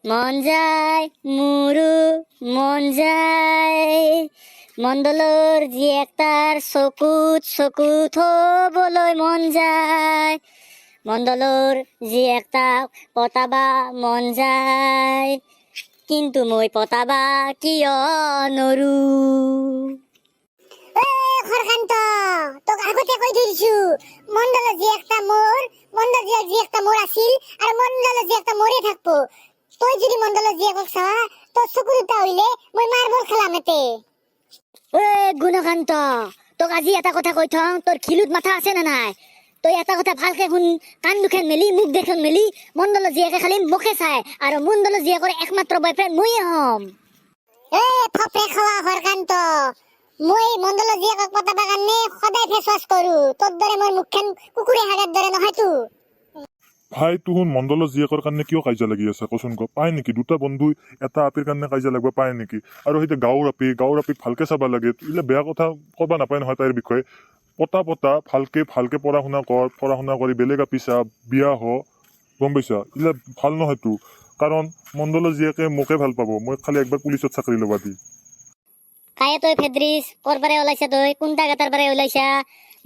মন যায়, মোৰো মন যায়, মণ্ডলৰ জীয়েক তাৰ চকুত চকু থবলৈ মন যায়, মণ্ডলৰ জীয়েক তাক পতাবা মন যায়, কিন্তু মই পতাবা কিয় নৰো? এ হৰকান্ত, তোক আগতে কৈ থৈ দিছো, মণ্ডলৰ জীয়েকটা মোৰ, মণ্ডল জীয়েকটা মোৰ আছিল আৰু মণ্ডলৰ জীয়েকটা মোৰে থাকবো। তই যদি মণ্ডলৰ জীয়েকক চাৱা, তোৰ চকু দুটা হইলে মই মাৰ্বল খেলাম এতে। ঐ গুণকান্ত, তোক আজি এটা কথা কৈ থওঁ, তোৰ খিলুত মাথা আছে নে নাই? তই এটা কথা ভালকে শুন, কাণ দুখন মেলি মুখ দেখোন মেলি, মণ্ডলৰ জীয়েকে খালি মোকে চাই আৰু মণ্ডলৰ জীয়েকৰ একমাত্ৰ বয়ফ্ৰেণ্ড ময়ে হ'ম। এ ফপৰে খোৱা হৰকান্ত, মই মণ্ডলৰ জীয়েকক পতাব কাৰণে সদায় ফেচ ৱাছ কৰো। তোৰ দৰে মোৰ মুখখন কুকুৰে হাগাৰ দৰে নহয়তো। ভাই, তুহুন মণ্ডলৰ জীয়েকৰ কাৰণে কিয় কাজিয়া লাগি আছে কচোন ক? পায় নেকি দুটা বন্ধু এটা আপিৰ কাৰণে কাজিয়া লাগব পায় নেকি? আৰু সেইটো গাঁৱৰ আপি, গাঁৱৰ আপিক ভালকে চাব লাগে। এইবিলাক বেয়া কথা ক'ব নাপায় নহয় তাইৰ বিষয়ে। পতা পতা, ভালকে ভালকে পঢ়া শুনা কৰ, পঢ়া শুনা কৰি বেলেগ আপি চা, বিয়া হ, গম পাইছা? এইবিলাক ভাল নহয়তো। কাৰণ মণ্ডলৰ জীয়েকে মোকে ভাল পাব, মই খালি একবাৰ পুলিচত চাকৰি ল'বা দি। কায়ে তই ফেদ্ৰিছ, ক'ৰ পৰাই ওলাইছা তই? কোনটা গাঁতৰ পৰাই ওলাইছা?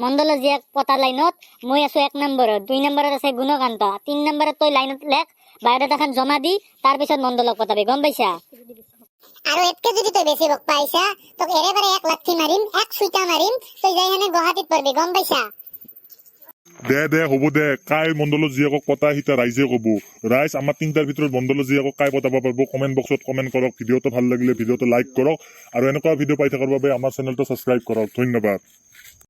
মণ্ডলৰ জীয়েক পতা লাইনত মই আছো 1 নম্বৰত, 2 নম্বৰত আছে গুণকান্ত, 3 নম্বৰত তই লাইনত লেখ, বায়'ডাটাখন জমা দি তাৰপিছত মণ্ডলক পতাবি, গম পাইছা? আৰু এতকে যদি তই বেছি বক পাইছা, তোক এৰেবাৰে এক লাঠি মাৰিম, এক চুইটা মাৰিম, তই যাই হেনে গুৱাহাটীত পৰবি, গম পাইছা? দে দে, হ'ব দে। কাই মণ্ডলৰ জীয়েকক পতা সিতা ৰাইজে ক'ব। ৰাইজ, আমাৰ তিনিটাৰ ভিতৰত মণ্ডলৰ জীয়েকক কাই পতাব পাৰিব, কমেণ্ট বক্সত কমেণ্ট কৰক। ভিডিঅ'টো ভাল লাগিলে ভিডিঅ'টো লাইক কৰক আৰু এনেকুৱা ভিডিঅ' পাই থকাৰ বাবে আমাৰ চেনেলটো ছাবস্ক্ৰাইব কৰক। ধন্যবাদ।